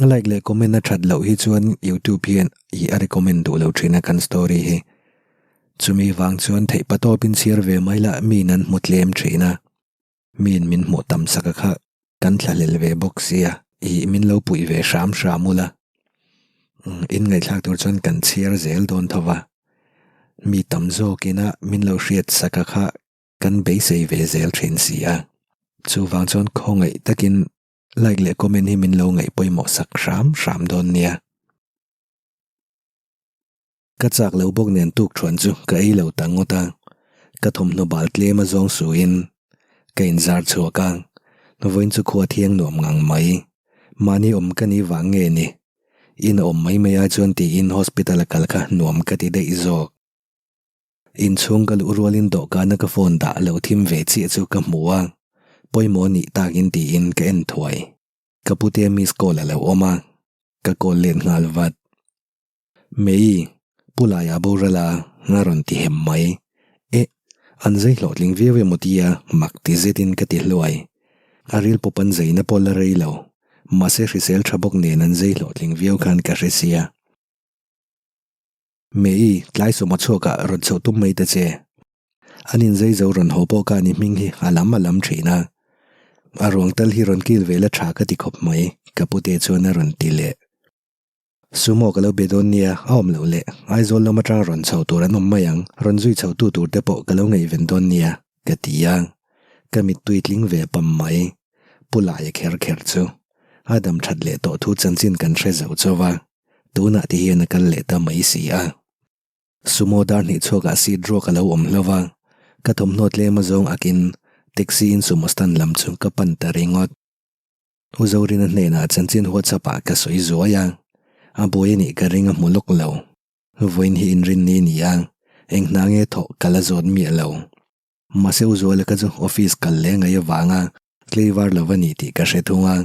Like leh comment a that loh hi chuan youtube hian ih a recommend duh lo thin a kan story hi. Chumi vang chuan theih patawpin chhiar ve mai lah miin an hmu tlem thin a. Miin min hmuh tam sak a kha kan thlahlel ve bawk sia ih min lo puih ve hram hram ula. In ngaihthlak tur chuan kan chhiar zel dawn tho va. Mi tam zawkina min lo hriat sak a kha kan beisei ve zel thin si a. Chuvang chuan khawngaih takin like leh comment hi min lo ngaih pawimawh sak hram hram dawn nia. Ka chak lo bawk nen tuk thuan chu ka ei lo ta ngawt a, ka thawmhnaw bal tlem a zawng suin ka inzar chhuak a, vawiin chu khua thiang nuam ngang mai. Mahni awm ka ni vang nge ni? In a awm mai mai ai chuan tiin hospital a kal kha nuam ka ti daih zawk. Inchhung ka luh rualin dawhkana ka phone dah lo thim ve chiah chu ka hmu a, pawimawh nih takin tiin ka en thuai. Ka pute miss call a lo awm a, ka call let nghal vat. Mei, Pu Laia boral a, a rawn ti hem mai. Eh, an zai hlawhtling viau emaw tia mak ti zetin ka ti hluai. A ril pawp an zaina pawh la rei lo, mahse hrisel tha bawk nen an zai hlawhtling viau khan ka hre sia. Mei, tlai sawma chhuakah rawn chhoh tum mai ta che. An inzei zo rawn haw pawh khan i hming hi a lam a lam thin a. A ruang tal hi rawn kil ve la tha ka ti khawp mai, ka pute chuan a rawn ti leh. Sumo ka lo be dawn nia, a awm loh leh Aizawl lam atang rawn chho tur an awm mai ang, rawn zui chho tu tur te pawh ka lo ngaihven dawn nia, ka ti a. Ka mittui tling ve pam mai. Pu Laia kher kher chu a dam that leh tawh thu chanchin kan hre zo chauh a, tunah ti hian a kal leh ta mai si a. Sumo dar hnih chhuakah seat ruak a lo awm hlauh a, ka thawmhnaw tlem azawng akin taxi in sumo stand lam chu ka pan ta ringawt. U Zorina hnenah chanchin WhatsApp ah ka sawi zuai a, a buai a nih ka ring a hmu lawk lo. Vawiin hi inrinni a ni a, eng hna nge thawh ka la zawt miah lo. Mahse U Zuala ka chu office kal leh ngaih avanga tleivar lo a ni tih ka hre thung a,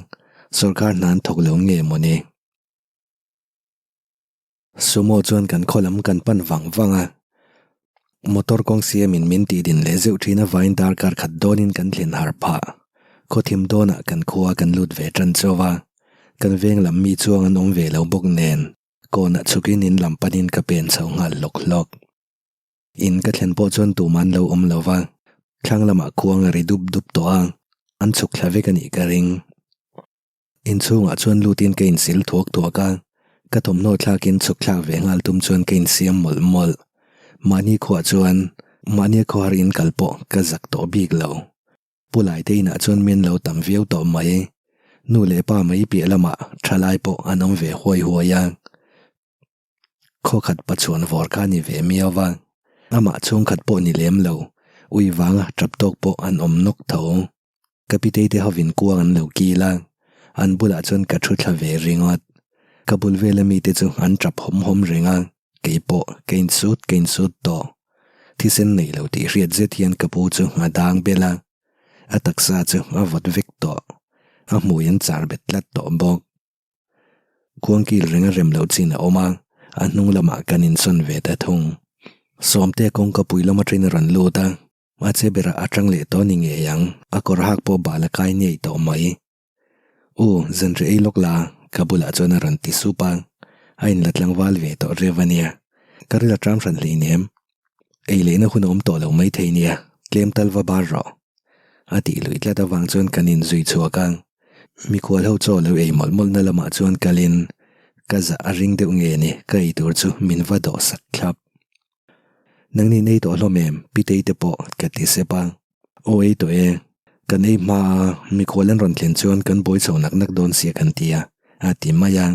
sawrkar hna an thawk lo nge mawni. Sumo chuan kan khaw lam kan pan vang vang a, motor kawng siamin min tih din leh zeuh thin avain darkar khat dawnin kan thlen harh phah. Khaw thim dawnah kan khua kan lut ve tan chauh a, kan veng lam mi chuang an awm ve lo bawk nen kawnah chhukin in lam panin ka pen chho nghal hlawk hlawk. In ka thlen pawh chuan tumah an lo awm lo va, thlang lamah khuang a ri dup dup tawh a, an chhuk thla vek a nih ka ring. Inchhungah chuan lutin ka insil thuak thuak a, ka thawmhnaw thlakin chhuk thlak ve nghal tum chuan ka insiam mawlh mawlh. Mahni khuah chuan mahnia khawhar in kal pawh ka zak tawh bik lo. Pu Laite inah chuan min lo tam viau tawh mai. Nu leh pa mai piah lamah thalai pawh an awm ve huai huai a. Khaw khat pachuan vawr kha ni ve miau va, amah chhungkhat pawh ni lem lo, ui vanga tap tawk pawh an awm nawk tho. Ka pitei te hovin kuang an lo kil a, an bulah chuan ka thu thla ve ringawt. Ka bul vela mite chu an tap hawm hawm reng a, kei pawh ka insut ka insut tawh. Thisen nei lo tih hriat zet hian ka pu chu a dang bel a, a taksa chu a vawt vek tawh, a hmui an char bet tlat tawh bawk. Khuangkil reng a rem loh chin a awm a, a hnung lamah kan insawn ve ta thung. Sawmte kawngka pui lam atangin a rawn lut a, a che berah a tang leh tawh ni ngei ang, a kawr hak pawh bal a kai ngei tawh mai. U, zanri ei lawk la, ka bulah chuan a rawn ti sup a, a inla tlangval ve tawh reuh a nia. Ka ril a tram hran hleinem. Ei lehna hun a awm tawh lo maithei nia, tlem tal va bar rawh. A tih luih tlat avang chuan kan inzui chhuak a, mikhual ho chaw lo ei mawlh mawlh na lamah chuan kalin ka zah a ring deuh nge ni ka ei tur chu min va dawh sak thlap. Nangni in ei tawh hlawm em Pitei te pawh ka ti sep a, aw ei tawh e, kan ei hma a mikhual an rawn thlen chuan kan buai chho nak nak dawn sia kan ti a, a ti mai a,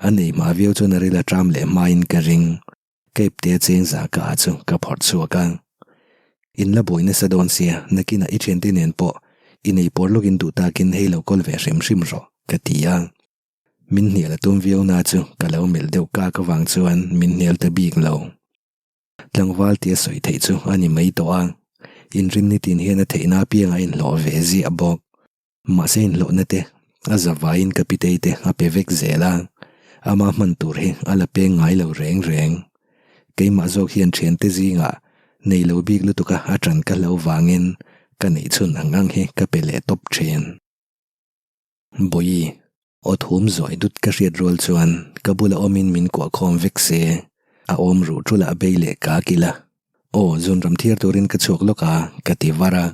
an ei hma viau chuan a ril a ṭam leh hmain ka ring. Cape te cheng za ka ah chu ka phawrh chhuak a. In la buai nasa dawn sia, nakinah i thiante nen pawh i nei pawr lawkin duh takin hei lo kawl ve hrim hrim rawh, ka ti a. Min hnial a tum viau na chu ka lo melh deuh kak avang chuan min hnial ta bik lo. Tlangval tia sawi theih chu a ni mai tawh a, inrinni tin hian a theihna apiangah a inhlawh ve ziah bawk. Mahse inhlawhna te a zavaiin ka pitei te a pe vek zel a, ama hman tur hi a la peng ngai lo reng reng. Keimah zawk hian thiante zingah nei lo bik lutuk a a tan ka hlo vangin ka neih chhun ang ang hi ka pe leh tawp thin. Bawihi. Aw thum zawi dut ka hriat rual chuan ka bula awmin min kuah khawm vek se, a awm ruh ṭulah bei leh ka kil a. Aw, zunram thiar turin ka chhuak lawk a, ka ti var a.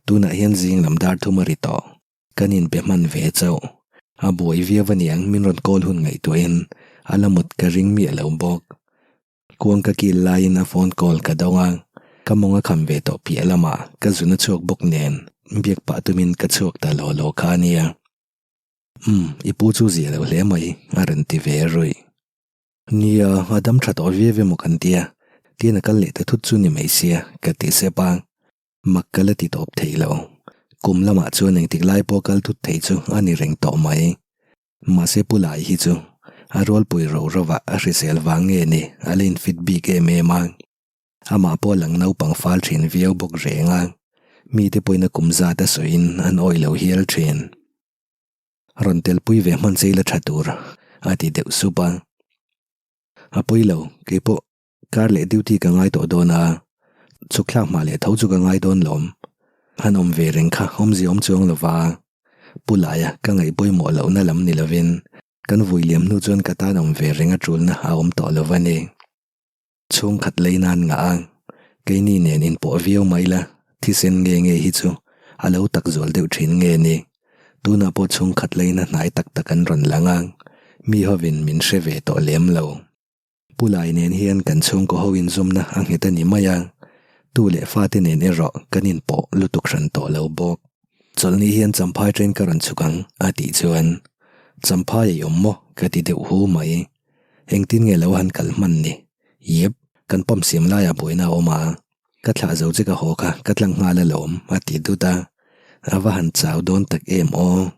Tunah hian zing lam dar thum a ri tawh. Kan inpe hman ve chauh. A buai viau aniang min rawn call hun ngaihtuahin a la mut ka ring miah lo bawk. Kuang ka kil laiin a phone call ka dawng a, ka mawng a kham ve tawh piah lamah ka zun a chhuak bawk nen biak pah tumin ka chhuak ta law law kha ania. Umm, i pu chu zia lo hle mai, a rawn ti ve ruih. Nia, a dam tha tawh viau emaw kan tia, tin a kal leh ta thut chu ni mai sia, ka ti sep a. Mak ka la ti tawp thei lo. Kum lamah chuan engtik lai pawh kal thut thei chu a ni reng tawh mai. Mahse pu Lai hi chu a rualpui ro rovah a hrisel vang nge ni a la infit bik em em a. Amah pawh lang naupang fal thin viau bawk reng a, mite pawhin a kum zat a sawiin an awih lo hial thin. Rawn telpui ve hman che ila tha tur a ti deuh sup a. A pawi lo, keipawh kar leh duty ka ngai tawh dawn a, chhuk thlak hma leh tho chu ka ngai dawn lawm. Han awm ve reng kha awmzia awm chuang lo va, Pu Laia ka ngaih pawimawh lohna lam ni lovin kan vui liam hnu chuan ka tan awm ve reng a tulna a awm tawh lo va ni. Chhungkhat lei nan ngah a, keini nen inpawh viau mai la, thisen nge nge hi chu a lo tak zual deuh thin nge ni. Tunah pawh chhungkhat leina hnai tak tak an rawn lang a, mi hovin min hre ve tawh lem lo. Pu Lai nen hian kan chhungkaw ho inzawmna a nghet a ni mai a, tu leh fate nen erawh kan inpawh lutuk hran tawh lo bawk. Chawlhni hian Champhai train ka rawn chhuk ang a tih chuan, Champhai ei awm maw? ka ti deuh hu mai. Engtin nge lo han kal hman ni? Yep, kan pump siam laiah buaina a awm a, ka thlah zo che ka haw kha ka tlang nghal alawm a ti dut a, a va han chau dawn tak em aw.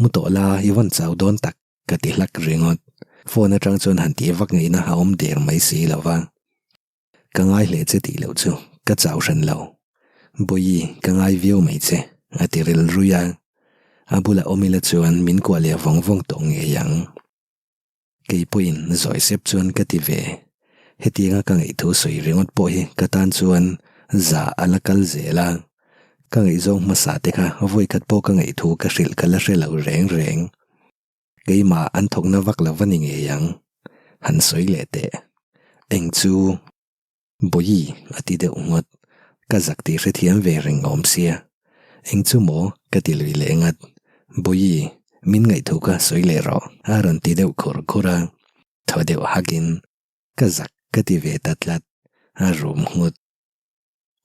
Mu tawh la, i vawn chau dawn tak ka ti hlak ringawt. Phone atang chuan han tih vak ngaihna a awm der mai si lo va. Ka ngai hle che tih loh chu ka chau hran lo. Bawihi, ka ngai viau mai che, a ti rilrui a. A bulah awm ila chuan min kuah leh vawng vawng tawh ngei ang. Kei pawhin zawi sep chuan ka ti ve. Hetianga ka ngaihthu sawi ringawt pawh hi ka tan chuan za a la kal zel a. Ka ngaihzawng hmasa te kha vawikhat pawh ka ngaihthu ka hrilh ka la hre lo reng reng. Keimah an thawkna vak lo va ni ngei ang. Han sawi leh teh. Eng chu? Bawihi a ti deuh ngawt. Ka zak tih hrethiam ve reng awm sia. Eng chu maw? ka ti lui leh ngat. Bawihi, min ngaihthu kha sawi leh rawh a rawn ti deuh khur khur a. Thaw deuh hakin, Ka zak ka ti ve ta tlat, a rum nghut.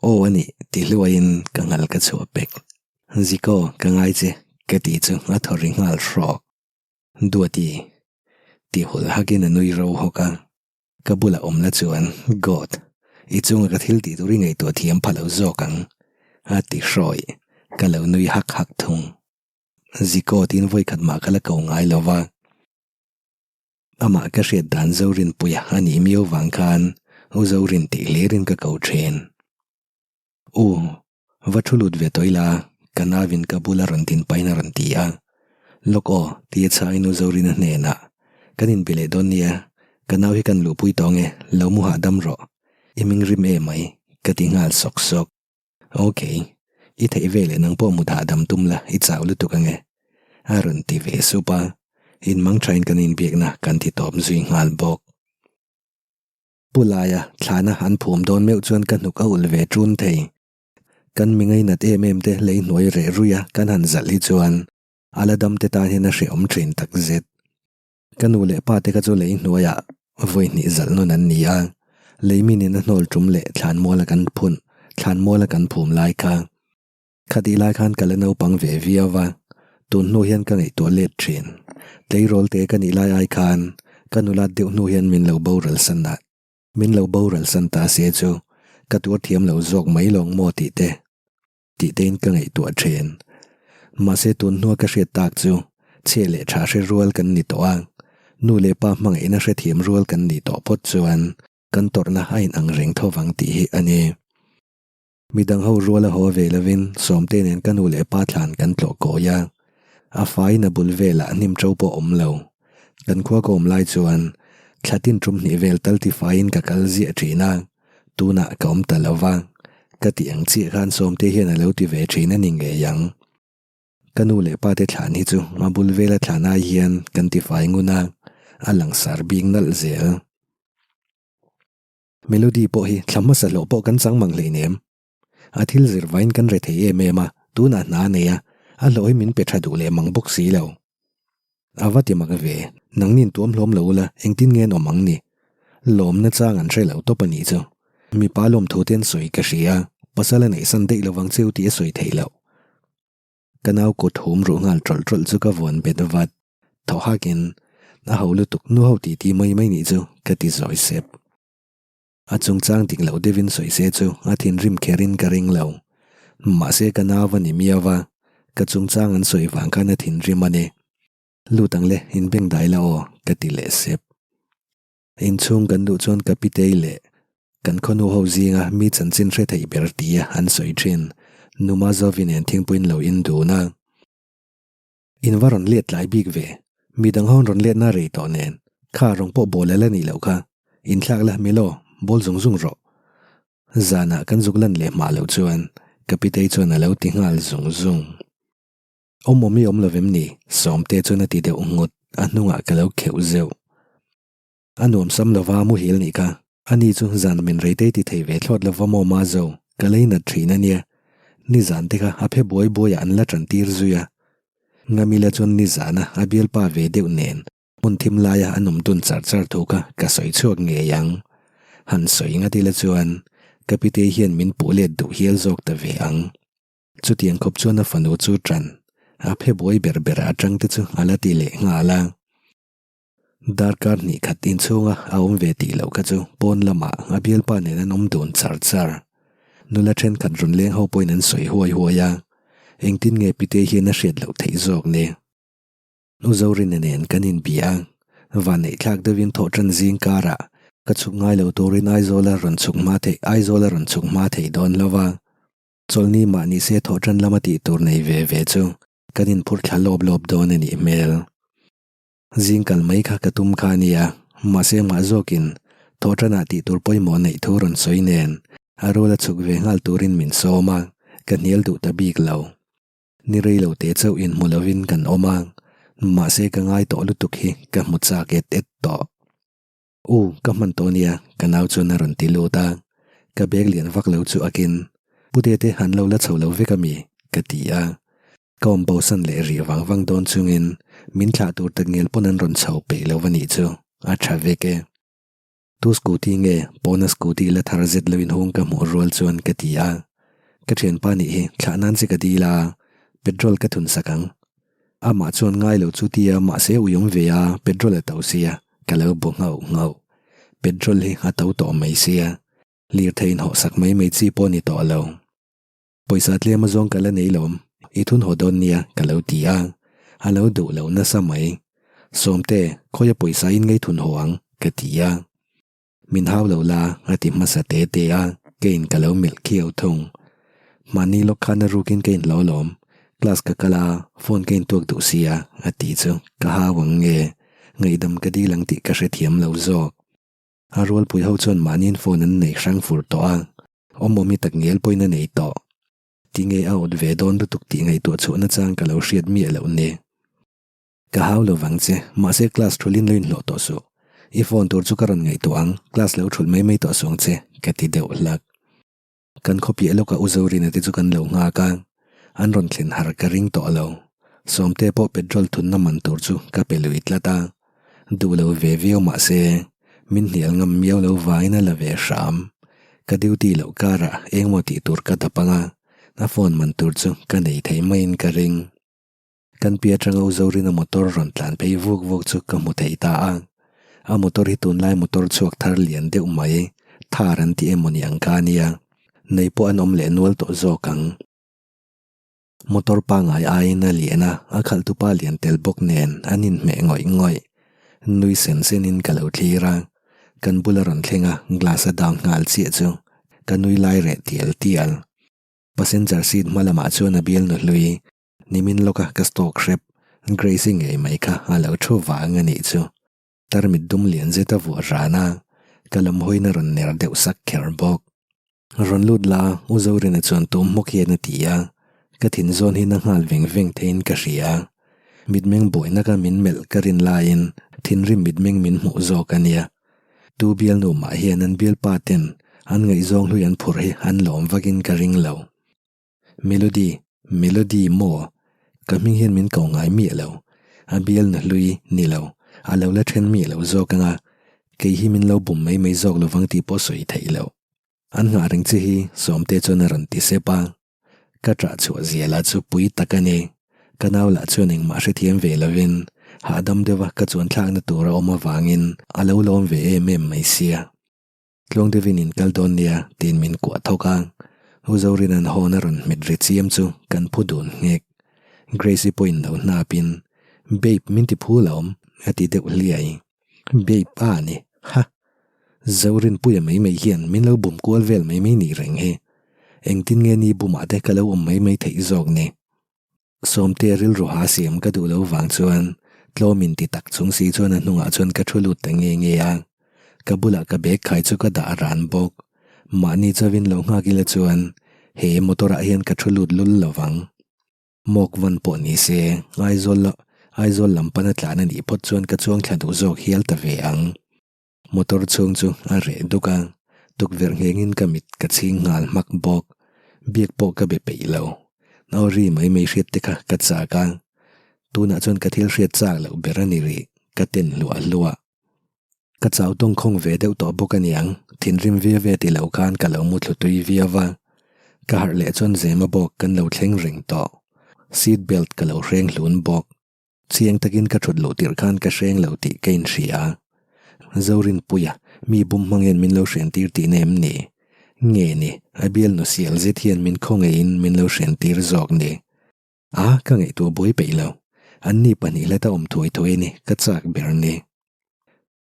Aw a nih, ti hluaiin ka nghal ka chhuah pek. Ziko, ka ngai che, ka tih chu a thaw ri nghal hrawk. Duati, ti hul hakin a nui ro hawk a. Ka bulah awm la chuan, God, i chunga ka thil tih tur i ngaihtuah thiam pha lo zawk ang, a ti hrawih. Ka lo nui hak hak thung. Ziko tiin vawikhat mah ka la ko ngai lo va. Amah ka hriat dan Zorinpuia a nih miau vang khan U Zorin tih hlirin ka ko thin. U, va thu lut ve tawh ila, ka nauin ka bula rawn din pahin a rawn ti a. Lawk aw, tia chhangin U Zorina hnenah, Kan inbe leh dawn nia, ka nau hi kan luhpui tawh nge, lo mu hahdam rawh. I ming rim em mai, ka ti nghal sawk sawk. Ok, i theih ve leh nang pawh mut hahdam tum la, i chau lutuk ange. A rawn ti ve sup a, inmang thain kan inbiakna kan ti tawp zui nghal bawk. Pu Laia thlana an phum dawn meuh chuan ka hnuk a ulh ve ṭun thei. Kan mi ngainat em em te lei hnuai reh rui a kan han zalh hi chuan a la dam te tan hian a hrehawm ṭhin takzet. Ka nu leh pa te kha chu lei hnuaiah vawi hnih zalh nawn an ni a, lei minin a hnawl ṭum leh thlanmuala kan phun thlanmuala kan phum lai kha. Khatih lai khan ka la naupang ve viau va, tun hnu hian ka ngaihtuah let ṭhin. Tleirawl te ka nih lai ai khan ka nulat deuh hnu hian min lo boral san a, min lo boral san ta se chu ka tuar thiam lo zawk mai lawng maw tih te tih tein ka ngaihtuah thin. Mahse tun hnua ka hriat tak chu chhia leh tha hre rual kan ni tawh a, nu leh pa hmangaihna hrethiam rual kan nih tawh phawt chuan kan tawrhna a inang reng tho vang tih hi a ni. Midang ho rual a haw ve lovin Sawmte nen ka nu leh pa thlan kan tlawh kawi a, a faiin a bul velah hnim to pawh awm lo. Kan khua ka awm lai chuan thla tin tum hnih vel tal tifaiin ka kal ziah thin a, Tunah ka awm ta lo va, ka tih ang chiah khan Sawmte hian a lo ti ve thin a ni ngei ang. Ka nu leh pa te thlan hi chu a bul vela thlan ai hian kan tifai ngun a, a langsar bik nalh zel. Melody pawh hi thla hmasa hlawh pawh kan chang mang hleinem. A thil zir vain kan re thei em em a, tunah hna a nei a, a hlawh hi min pe tha duh leh mang bawk si lo. A va ti mak ve, nangnin tuam hlawm lo ula engtin nge an awm ang ni? Lawmna chang an hre lo tawp a nih chu. Mipa lawmthu te an sawi ka hria, pasal a neihsan daih lovang cheu tih a sawi theih loh. Ka nau kut hum ruh nghal tawlh tawlh chu ka vuan bet vat. Thaw hakin, A ho lutuk, nu ho tih tih mai mai nih chu, ka ti zawi sep. A chungchang dik loh deuhin sawi se chu a thinrim kherin ka ring lo. Mahse ka nau a ni miau va, ka chungchang an sawi vang khan a thinrim a ni. Lut ang le, inbeng dai la aw, ka ti leh sep. Inchhung kan luh chuan ka pitei leh kan khawnu ho zinga mi chanchin hre theih ber tia an sawi thin. Numa Zovi nen thingpuiin lo in dun a. In va rawn let tlai bik ve. Mi dang ho rawn letna rei tawh nen kha rawng pawh bawl ala nih loh kha. Inthlak la Milo, bawl zung zung rawh. Zanah kan zuk lan leh hmah loh chuan ka pitei chuan a lo ti nghal zung zung. Awm awm i awm lo vem ni? Sawmte chuan a ti deuh nghut, a hnungah ka lo kheuh zeuh. A nuam sam lova muhil nih kha, ani chu zan min rei tei ti thei ve thlawt lova maw ma zo, ka lei nat thin a nia. Nizan te kha a phe buai buaiah an la tan tir zui a. Ngamila chuan nizana a bialpa ve deuh nen hmun thim laia an awm dun char char thu kha ka sawi chhuak ngei ang. Han sawi ngat ila chuan ka pitei hian min puh let duh hial zawk ta ve ang. Chutiang khawp chuan a fanu chu tan a phe buai ber ber atang te chu a la ti leh nghal a. Darkar hnih khat inchhunga a awm ve tih loh kha chu pawn lamah a bialpa nen an awm dun char char. Nula thenkhat rawn leng ho pawhin an sawi huai huai a, engtin nge Pite hian a hriat loh theih zawk ni? U Zorina nen kan inbia a, vanneih thlak deuhin thawh tan zing karah ka chhuk ngai lo turin Aizawla rawn chhuk hma theih Aizawla rawn chhuk hma theih dawn lo va, chawlhni mahni se thawh tan lama tih tur nei ve ve chu kan inphur thla lawp lawp dawn a nih hmel. Zing kal mai kha ka tum kha a nia, mahse mah zawkin thawhtanah tih tur pawimawh neih thu rawn sawi nen a rual a chhuk ve nghal turin min sawm a, ka hnial duh ta bik lo. Ni rei lo te chauh inhmu lovin kan awm a, mahse ka ngai tawh lutuk hi ka hmu chak et et tawh. U, ka hman tawh nia, ka nau chuan a rawn ti lut a, ka bag lian vak lo chu akin, Pute te an lo la chho lo vek a mi? ka ti a. Ka awm bosan leh rih vang vang dawn chungin min thlah tur tak ngial pawn an rawn chho peih lo a nih chu, a tha vek e. Tu scooty nge pawna scooty la thar zet lo inhung ka hmuh rual chuan ka ti a, ka thianpa nih hi thlah nan che ka dil a, petrol ka thun sak ang. Amah chuan ngai lo chu tia mahse ui awm ve a, petrol a to sia, ka lo bu nghauh nghauh. Petrol hi a to tawh mai sia, lirthei inhawhsak mai mai chi pawh a ni tawh lo. Pawisa tlem a zawng ka la nei lawm, i thun haw dawn nia ka lo ti a, a lo duh lo nasa mai. Sawmte, khawia pawisa in ngei thun haw ang ka ti a. Min hau lo la a ti hmasa te te a, keiin ka lo melh khiau thung. Mahni lawk khan a rukin ka inhlo alawm, class ka kal a, phone ka intuak duh sia a ti chu ka hau ang nge, ngaihdam ka dil ang tih ka hrethiam lo zawk. A rualpui ho chuan mahniin phone an nei hrang fur tawh a, awmawm hi tak ngial pawhin a nei tawh. Tinge a awt ve dawn lutuk tih ngaihtuah chhuah nachang ka lo hriat miah loh ni. Ka hau lo vang che, mahse class thulhin lo inhlawh tawh suh. I phone tur chu ka rawn ngaihtuah ang, class lo thulh mai mai tawh suh ang che, ka ti deuh hlak. Kan khaw piah lawkah U Zorina te chu kan lo nghak a, an rawn thlen har ka ring tawh lo. Sawmte pawh petrol thunna man tur chu ka pe lui tlat a, duh lo ve viau mah se min hnial ngam miau lo vangin a la ve hram. Ka duty loh karah engmaw tih tur ka dap ang a, a phone man tur chu ka nei thei maiin ka ring. Kan pi atanga U Zorina motor rawn tlan phei vuk vuk chu ka hmu thei ta a. A motor hi tunlai motor chhuak thar lian deuh mai, Thar an ti emaw ni ang kha ania. Nei pawh an awm leh nual tawh zawk ang. Motor pangngai aiin a lian a, a khalhtupa lian tel bawk nen an inhmeh ngawih ngawih. Nui sen senin ka lo thlir a, kan bula rawn thleng a glass a down nghal chiah chu ka nui lai reh tial tial. Passenger seat hma lamah chuan a bialnu hlui Nimin lawka ka stalk hrep, Grace-i ngei mai kha a lo thu vang a nih chu. Tarmit dum lian zet a vuah ran a, ka lam hawiin a rawn ner deuh sak kher bawk. Rawn lut la, U Zorina chuan tum hmawk hian a ti a. Ka thin zawn hi na nghal veng veng theiin ka hria. Mitmeng buaina ka min melh ka rin laiin thinrim mitmeng min hmuh zawk a nia. Tu bialnu mah hian an bialpa ten an ngaihzawng hlui an phurh hi an lawm vakin ka ring lo. Melody, Melody maw? Ka hming hian min ko ngai miah lo. A bialnu hlui ni lo, a lo la then miah lo zawk anga kei hi min lo bum mai mai zawk lovang tih pawh sawi theih loh. An nghah reng che hi Sawmte chuan a rawn ti sep a. Ka ṭah chhuah zia lah chu pui tak a ni. Ka nau lah chuan engmah hrethiam ve lovin hahdam deuha ka chuan thlakna tur a awm avangin a lo lawm ve em em mai sia. Tluang deuhin in kal dawn nia tiin min kuah thawk a. U Zorina'n hawn a rawn hmet ri chiam chu kan phu dun nghek. Grace-i pawhin lo hnapin, Babe min ti phu lo a ti deuh hliai. Babe a ni, ha! Zorinpuia mai mai hian min lo bum kual vel mai mai nih reng hi. Engtin nge ni bumah te ka lo awm mai mai theih zawk ni? Sawmtea rilru ha siam ka duh lo vang chuan tlawm in ti tak chung si chuan a hnungah chuan ka thu lut ta nge nge a. Ka bulah ka bag khai chu ka dah ran bawk. Mahni chauhin lo nghak ila chuan he motor ah hian ka thu lut lul lo vang. Mawk van pawh ni se, Aizawl Aizawl lam pana tlan a nih phawt chuan ka chuang thla duh zawk hial ta ve ang. Motor chhung chu a reh duk a, tukverh nghengin ka mit ka chhing nghal hmak bawk. Biak pawh ka be peih lo. Nau ri mai mai hriat te kha ka chak a, tunah chuan ka thil hriat chak loh ber a ni rih, ka ten hluah hluah. Ka chau tawng khawng ve deuh tawh bawk aniang, thinrim viau ve ti lo khan ka lo mu thlu tui viau va. Ka harh leh chuan Zema bawk kan lo thleng reng tawh. Seat belt ka lo hreng hlun bawk. Chiang takin ka thut luh tirh khan ka hreng lo tih ka inhria. Zorinpuia, mi bum hmangin min lo hrian tir tihna em ni? Nge ni, a bialnu sial zet hian min khawngaihin min lo hrian tir zawk ni? A, ka ngaihtuah buai peih lo. An ni pahnih hlata awm thuai thuai a ni, ka chak ber ni.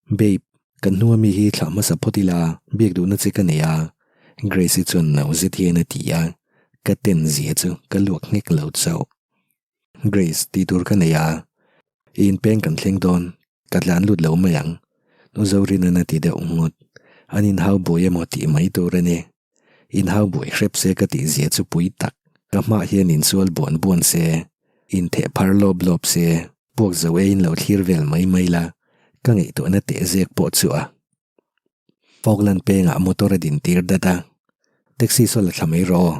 Babe, kan hnunga mi hi thlah hmasa phawt ila, biak duhna che ka nei a, Grace-i chuan no zet hian a ti a, ka ten zia chu ka luak nghek lo chauh. Grace, tih tur ka nei a, i inpeng kan thleng dawn, ka tlan lut lo mai ang, Nu Zorina'n a ti deuh nghut. An inhau buai emaw tih mai tur a ni. Inhau buai hrep se ka tih zia chu pui tak. Ka hmah hian insual buan buan se, intheh phar lawp lawp se, puak zo eiin lo thlir vel mai mai la, ka ngaihtuahna teh zek pawh chu a. Falkland pengah motor a din tir dat a, Taxi saw la thla mai rawh aw.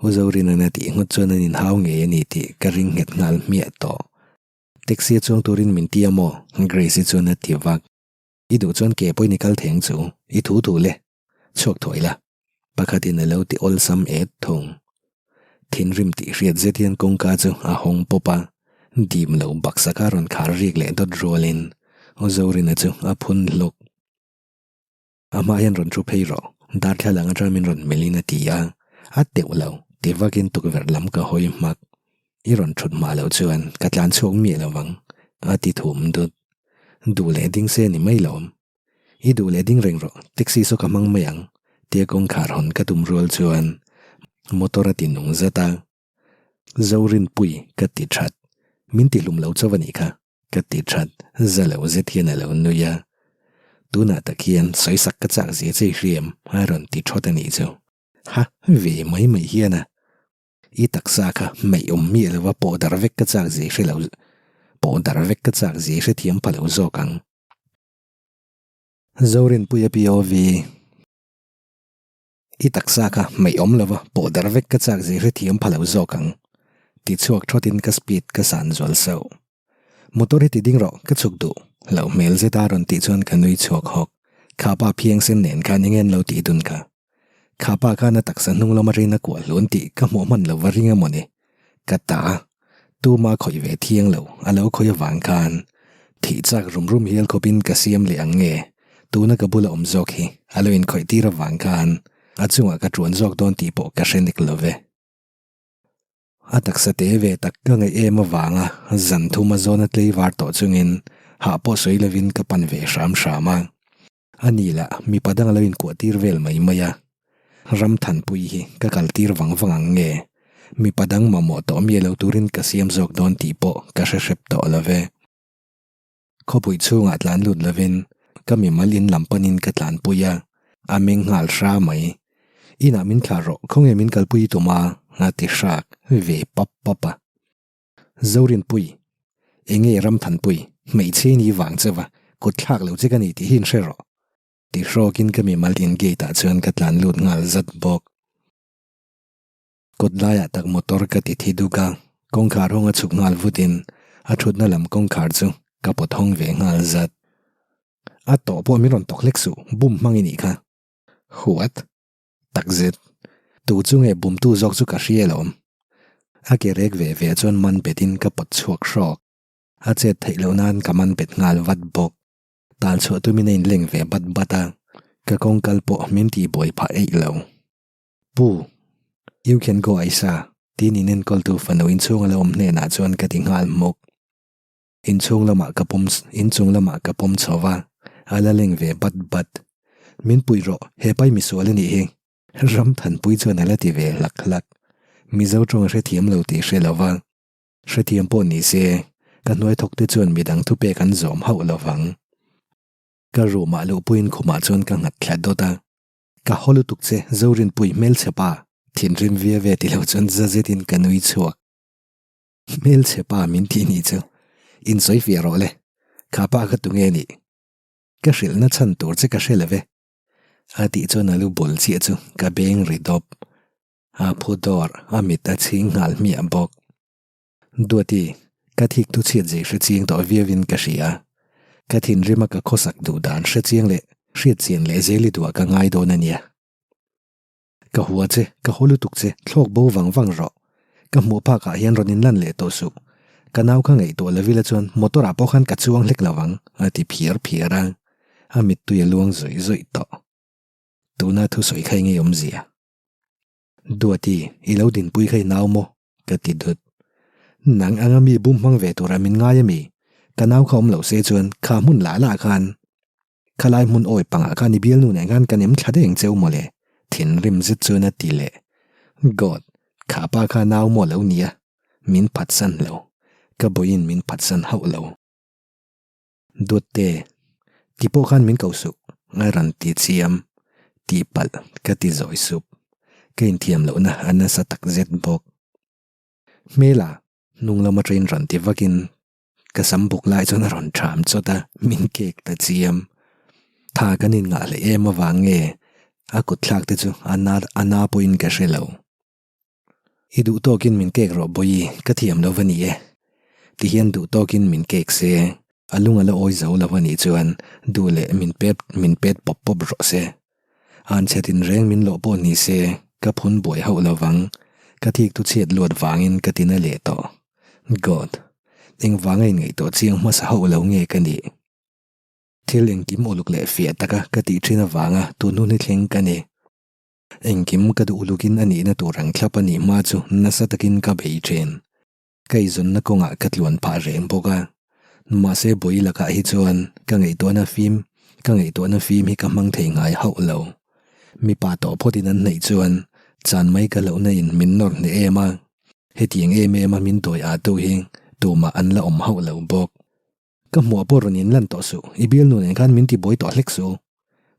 U Zorina'n a tih nghut chuan an inhau ngei a ni tih ka ring nghet nghal hmiah tawh. Taxi a chuang turin min ti a maw? Grace-i chuan a ti vak. I duh chuan ke pawhin i kal theng chu, i thu thu le. Chhuak thuai la. Pakhatin a lo ti awlsam et thung. Thinrim tih hriat zet hian kawngka chu a hawng pawp a, dim lo baksak a rawn khar rik leh dawt rualin U Zorina chu a phun hlawk. A hma hian rawn thu phei rawh, darthlalang atang min rawn melhin a ti a, a teuh lo, ti vakin tukverh lam ka hawi hmak. I rawn thut hma loh chuan ka tlan chhuak miah lo vang, a ti thum dut. Duh leh ding se ni mai lawm. I duh leh ding reng rawh, taxi saw ka hmang mai ang, tia kawngkhar hawn ka tum rual chuan motor a ti nung zat a. Zorinpui ka ti that, min ti hlum lo chauh a nih kha, ka ti that, za lo zet hian a lo nui a. Tunah tak hian sawisak ka chak zia che i hriam a rawn ti thawt a nih chu. Ha, ve mai mai hian a. I taksa kha hmeih awm miah lova pawh dar vek ka chak zia i hre lo, pawh dar vek ka chak zia i hrethiam pha lo zawk ang. Zorinpuia POV I taksa kha hmeih awm lova pawh dar vek ka chak zia hrethiam pha lo zawk ang. Ti chhuak thawtin ka speed ka san zual sauh. Motor hi ti ding rawh, ka chhuk duh. Hlauh hmel zeta rawn tih chuan ka nui chhuak hawk. Kha pa phiang sen nen khan enge an lo tih dun kha? Kha pa khan a taksa hnung lama rin a kuah hlun tih ka hmuh hman lo va ring a mawni. Ka ta, tuma khawih ve thiang lo a lo khawih avang khan thih chak rum rum hial khawpin ka siam leh ang nge, tuna ka bula awm zawk hi a lo inkhawih tir avang khan a chungah ka tuan zawk dawn tih pawh ka hre nek lo ve. A taksa te ve tak ka ngaih em avanga zan thuma zawna tleivar tawh chungin hah pawh sawi lovin ka pan ve hram hram a. A ni lah, mipa dang a lo inkuah tir vel mai mai a. Ram thanpui hi ka kal tir vang vang ang nge? Mipa dang mamawh tawh miah lo turin ka siam zawk dawn tih pawh ka hre hrep tawh lo ve. Khawpui chhungah tlan lut lovin ka mimal in lam panin ka tlanpui a, a meng nghal hra mai. Inah min thlah rawh, khawnge min kalpui i tum a? a ti hrak. ve pap pap a. Zorinpui, Enge Ramthanpui, hmeichhe ni vang chauh a, kut thlak lo che ka ni tih hi in hre rawh. Ti hrawkin ka mimal in gate ah chuan ka tlan lut nghal zat bawk. Kawt laiah tak motor ka ti thi duk a, kawngkhar hawng a chhuk nghal vutin a thutna lam kawngkhar chu ka pawt hawng ve nghal zat. A tawh pawh min rawn tawk hlek suh, bum hmang i nih kha. What? Takzet. Tu chu nge bumtu zawk chu ka hria alawm. A ke rek ve ve chuan man betin ka pawt chhuak hrawk. A chet theih loh nan ka man bet nghal vat bawk. Tal chhuah tumin a inleng ve bat bat a, ka kawng kal pawh min tihbuai phah eih lo. Pu, You can go Aisa, tiin inenkawltu fanu inchhung a lo awm hnenah chuan ka ti nghal hmawk. Inchhung lamah ka pawm inchung lamah ka pawm chho va, a la leng ve bat bat. Min pui rawh, he pai misual a nih hi. Ramthanpui chuan a la ti ve hlak hlak. Mizo tawng a hrethiam lo tih hre lo va. Hrethiam pawh ni se, ka hnuai thawk te chuan midang thupek an zawm hauh lo vang. Ka room ah luhpuiin khumah chuan ka nghat thla dawt a. Ka haw lutuk che, Zorinpui hmelchhe pa. Thinrim via ve ti lo chuan za zetin ka nui chhuak. Hmelchhe pa min tih nih chu insawi fiah rawh le, kha pa kha tunge nih? Ka hrilhna chhan tur che ka hre lo ve. A tih chuan a lu bul chiah chu ka beng ri dawp. A phu dawr a mit a chhing nghal hmiah bawk. Duati, ka thik thu chhiat zei hre chiang tawh viauin ka hria. Ka thinrima ka khawsak duh dan hre chiang leh hriat chian leh zel i duah ka ngai dawn a nia. Ka hua che, ka haw lutuk che, thlawk bo vang vang rawh. Ka hmuh phakah hian rawn inlan leh tawh suh. Ka nau kha ngaihtuah lo ila chuan motor ah pawh khan ka chuang hlek lo ang, a ti phiar phiar a. A mittui a luang zawih zawih tawh. Tuna thusawi kha enge awmzia? Duati, i lo dinpui kha i nau maw? Ka ti dut. Nang anga mi bum hmang ve turah min ngai ami? Ka nau kha awm loh se chuan kha hmun lah lah khan Khalai hmun awi pangah khan i bialnu nen khan kan em thla daih ang cheu mawle, thinrim zet chuan a ti leh. God, kha pa kha nau maw lo nia, min phatsan lo, ka bawiin min phatsan hauh lo. Duatte, ti pawh khan min ko suh, a rawn ti chiam, tih palh ka ti zawi sup, ka inthiam lohna a nasa tak zet bawk. Hmela, hnung lam atangin rawn ti vakin Ka sam buk lai chuan a rawn ṭham chawt a, min kek ta chiam. Tha kan inngah hlei em avang nge a kut thlak te chu a na a na pawhin ka hre lo. I duh tawkin min kek rawh Bawihi, ka thiam lo va ni e. Tihian duh tawkin min kek se, a lung a la awi zo lo a nih chuan duh leh min pet min pet pawp pawp rawh se. An chhe tinreng min lawh pawh ni se, ka phun buai hauh lo vang. Ka thik tu chhiat luat vangin ka ti na leh tawh. God, engvanga inngaihtuah chiang hmasa hauh lo nge ka nih? Thil engkim uluk leh fiah taka ka tih thin avanga tun hun hi thleng ka ni. Engkim ka duh ulukin a nihna tur ang thlap a nih hma chu nasa takin ka bei thin. Ka izawnna kawngah ka tluan phah reng bawk a. Mahse bawi lakah hi chuan ka ngaihtuahna fim, ka ngaihtuahna fim hi ka hmang thei ngai hauh lo. Mipa tawh phawtin an hnaih chuan chan mai ka hlauhna in min nawr hneh em a. Hetiang em em a min dawi ah tu hi tumah an la awm hauh lo bawk. Ka hmuah pawh rawn inlan tawh suh, i bialnu nen khan min tibuai tawh hlek suh.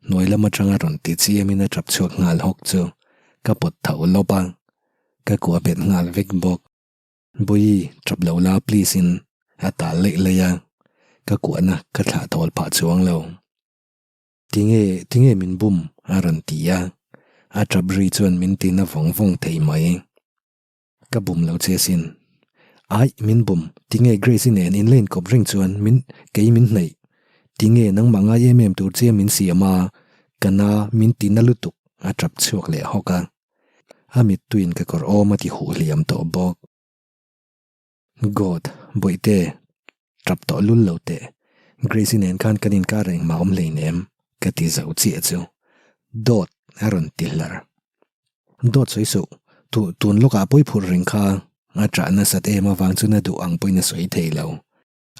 Hnuai lam atanga rawn ti chiamin a tap chhuak nghal hawk chu ka pawt tho lawp a, ka kuah bet nghal vek bawk. Bawihi, tap lo la please in a tal laih laih a, ka kuahna ka thlah thawl phah chuang lo. Tinge, tinge min bum? a rawn ti a, a tap ri chuan min ti na vawng vawng thei mai. Ka bum lo che sin. Aih, min bum, tinge Grace-i nen in la inkawp reng chuan min, kei min hnaih. Tinge nangmah ngai em em tur che min siam a, ka na min ti na lutuk, a tap chhuak leh hawk a. A mittuiin ka kawr awm a ti huh hliam tawh bawk. God, Bawihte, tap tawh lul lo teh. Grace-i nen khan kan inkar engmah awm hleinem, ka ti zo chiah chu. Dawt a rawn ti hlar. Dawt sawi suh, tu tun lawkah pawi phurh reng kha a ṭah nasat em avang chuan a duh ang pawhin a sawi thei lo.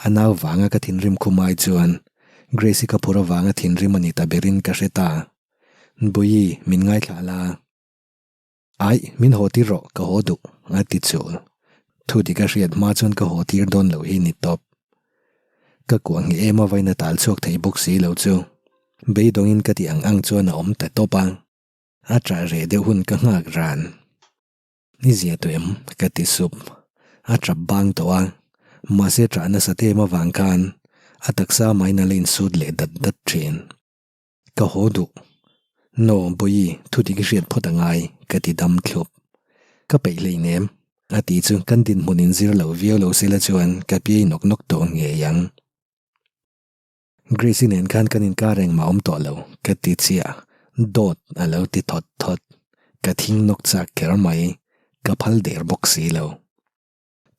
A nau vanga ka thinrim khum ai chuan Grace-i ka phur avanga thinrim a ni ta berin ka hre ta. Bawihi, min ngaithla la. Aih, min haw tir rawh, ka haw duh, a ti chul. Thu dik a hriat hma chuan ka haw tir dawn loh hi ni tawp. Ka kuah ngheh em avain a tal chhuak thei bawk si lo chu. Beidawngin ka tih ang ang chuan a awm ta tawp a. A ṭah reh deuh hun ka nghak ran. I zia tawh em? Ka ti sup. A tap bang tawh a, mahse ṭah nasa em avang khan a taksa main a la insut leh dat dat ṭhin. Ka haw duh. No, Bawihi, thu dik i hriat phawt a ngai, ka ti dam thlup. Ka peih hleinem, a ti chu kan dinhmun inzir lo viau lo sela chuan ka piai nawk nawk tawh ngei ang. Grace-i nen khan kan inkar engmah awm tawh lo, ka ti chiah. Dawt a lo ti thawt thawt. Ka thing nawk chak kher mai, ka phal der bawk si lo.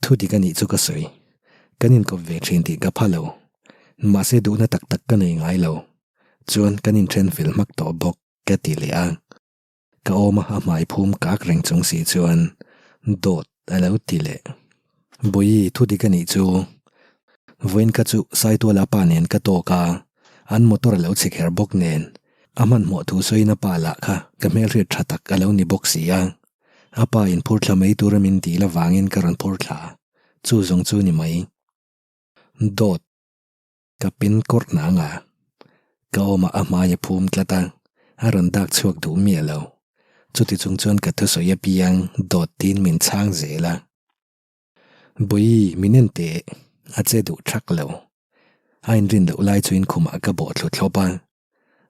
Thu dik a nih chu ka sawi. Kan inkawp ve thin tih ka pha lo. Mahse duhna tak tak ka nei ngai lo. Chuan kan inthen fel hmak tawh bawk, ka ti leh a. Ka awm a, a hmai phum kak reng chung si chuan dawt a lo ti leh. Bawihi, thu dik a nih chu. Vawiin kha chu Saituala pa nen ka tawk a, an motor a lo chhe kher bawk nen. A hmanhmawh thu sawiin a pa lah kha ka hmelhriat tha tak a lo ni bawk si a. A pa in phur thla mai tura min dil avangin ka rawn phur thla. Chu zawng chu ni mai. Dawt. Ka pin kawrh nang a. Ka awmah a hmai a phum tlat a, a rawn dak chhuak duh miah lo. Chuti chung chuan ka thusawi apiang dawt tiin min chhang zel a. Bawihi, min en teh, a che duh thak lo. A inrin loh lai chuin khumah ka bawh thlu thlawp a.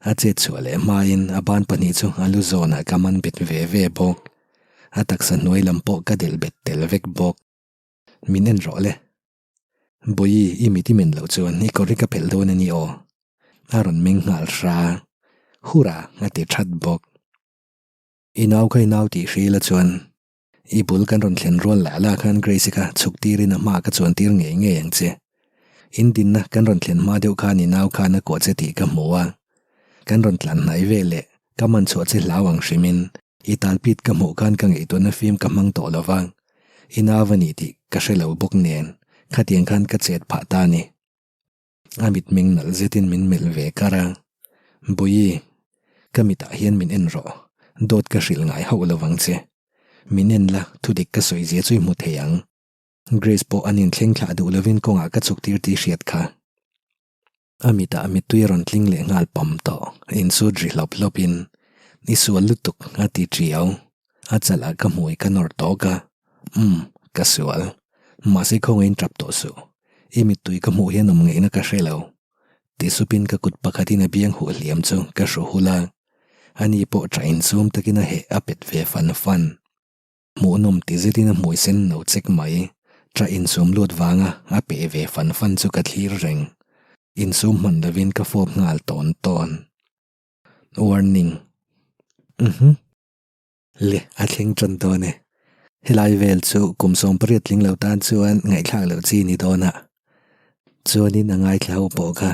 A chet chhuah leh hmain a ban pahnih chu a lu zawnah ka man bet ve ve bawk. A taksa hnuai lam pawh ka delh bet tel vek bawk. Min en rawh le. Bawihi, i mit i men loh chuan i kawr hi ka phelh dawn a ni aw. A rawn meng nghal hra. Hura a ti that bawk. I nau kha i nau tih hrila chuan i bul kan rawn thlen rual lah lah khan Grace-i kha chhuk tirin a hma ka chuan tir ngei ngei ang che. In dinna kan rawn thlen hma deuh khan i nau khan a kuah che tih ka hmu a. Kan rawn tlan hnai vel leh ka man chhuah che hlau ang hrimin I talpit ka hmuh khan ka ngaihtuahna fim ka hmang tawh lo va, i nau a ni tih ka hre lo bawk nen khatiang khan ka chet phah ta a ni. A mitmeng nalh zetin min melh ve kar a, Bawihi, ka mitah hian min en rawh, dawt ka hrilh ngai hauh lo vang che. Min en la, thudik ka sawi zia chu i hmu thei ang. Grace pawh an inthleng thlah duh lovin kawngah ka chuk tir tih hriat kha. A mitah mittui a rawn tling leh nghal pam tawh, insut ri hlawp hlawpin, I sual lutuk, a ti ṭiau. A chalh ah ka hmui ka nawr tawk a, Umm, ka sual. Mahse khawngaihin ṭap tawh suh. I mittui ka hmuh hian awm ngaihna ka hre lo. Ti supin ka kut pakhatin a biang huh hliam chu ka hru hul a. Ani pawh ṭah insum takin a heh a pet ve fan fan. Hmuhnawm ti zetin a hmui sen no chek mai. Ṭah insum lut vanga a peh ve fan fan chu ka thlir reng. Insum hman lovin ka fawp nghal tawn tawn. Warning. Uhmm. Le, a thleng ṭan dawn e. Helai vel chu kum 18 tling lo tan chuan ngaihthlak loh chi ni dawn a. Chuanin a ngaithla ho pawh kha.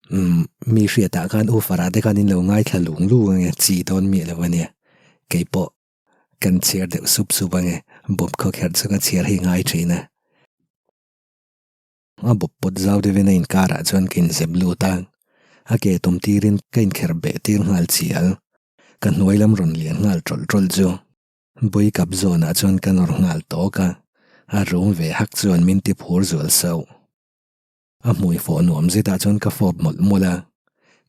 Umm, mi hriatah khan u Farah te khan in lo ngaithla lung lung ange, chi dawn miah lo ania. Kei pawh kan chhiar deuh sup sup ange, bawp khawkherh chu ka chhiar hi ngai thin a. A bawp pawt zau deuhin a inkarah chuan ka inzep lut a, a ke tum tirin ka inkherh beh tir nghal chial. Ka hnuai lam rawn lian nghal tawlh tawlh chu. Bawi kap zawnah chuan ka nawr nghal tawk a, a rum ve hak chuan min ti phur zual sauh. A hmui fawh nuam zetah chuan ka fawp mawlh mawlh a,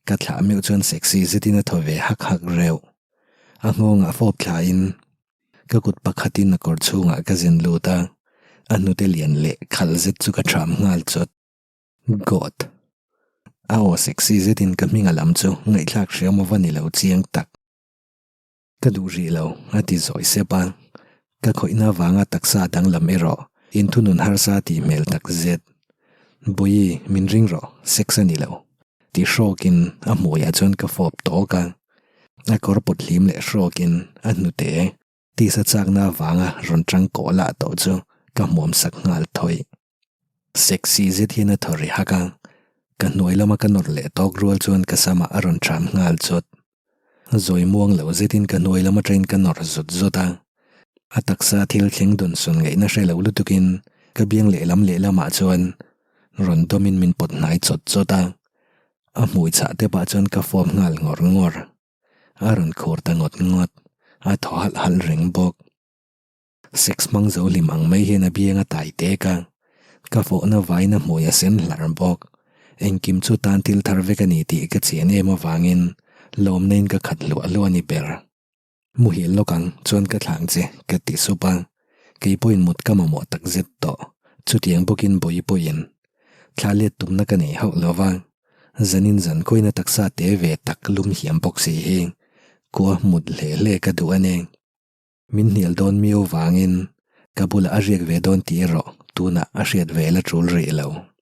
ka thlah meuh chuan sexy zetin a thaw ve hak hak reuh. A nghawngah fawp thlain ka kut pakhatin a kawr chhungah ka zen lut a, a hnute lian leh khal zet chu ka ṭham nghal chawt. God! A aw sexy zetin ka hming a lam chu ngaihthlak hriam a va ni lo chiang tak. Ka duh rih lo, a ti zawi sep a. Ka khawihna avanga taksa danglam erawh inthunun harsa tih hmel tak zet. Bawihi, min ring rawh, sex a ni lo, ti hrawkin a hmuiah chuan ka fawp tawk a. A kawr pawt hlim leh hrawkin a hnute tisa chakna avanga rawn tang kawh lah tawh chu ka hmuam sak nghal thawih. Sexy zet hian a thaw ri hak a, ka hnuai lama ka nawr leh tawk rual chuan ka samah a rawn ṭham nghal chawt. Zawi muang lo zetin ka hnuai lam atangin ka nawr zut zut a, a taksa thil thleng dun sun ngaihna hre lo lutukin ka biang lehlam lehlamah chuan rawn dawmin min pawt hnai chawt chawt a, a hmui chhah te pah chuan ka fawp nghal ngawr ngawr. A rawn khur ta ngawt ngawt, a thaw halh halh reng bawk. Sex hmang zo hlim ang mai hian a biang a tai tek a, ka fawhna vain a hmui a sen hlar bawk. Engkim chu tan thil thar vek a ni tih ka chian em avangin lawmna in ka khat hluah hluah a ni ber. Muhil lawk ang chuan ka thlang che ka ti sup a, kei pawhin mut ka mamawh tak zet tawh. Chutiang bawkin bawi pawhin thla let tumna ka nei hauh lo va, zanin zan kawina taksa te ve tak lum hiam bawk si hi kua mut hle hle ka duh a ni. Min hnial dawn miau vangin ka bulah a riak ve dawn tih erawh tunah a hriat ve la tul rih lo.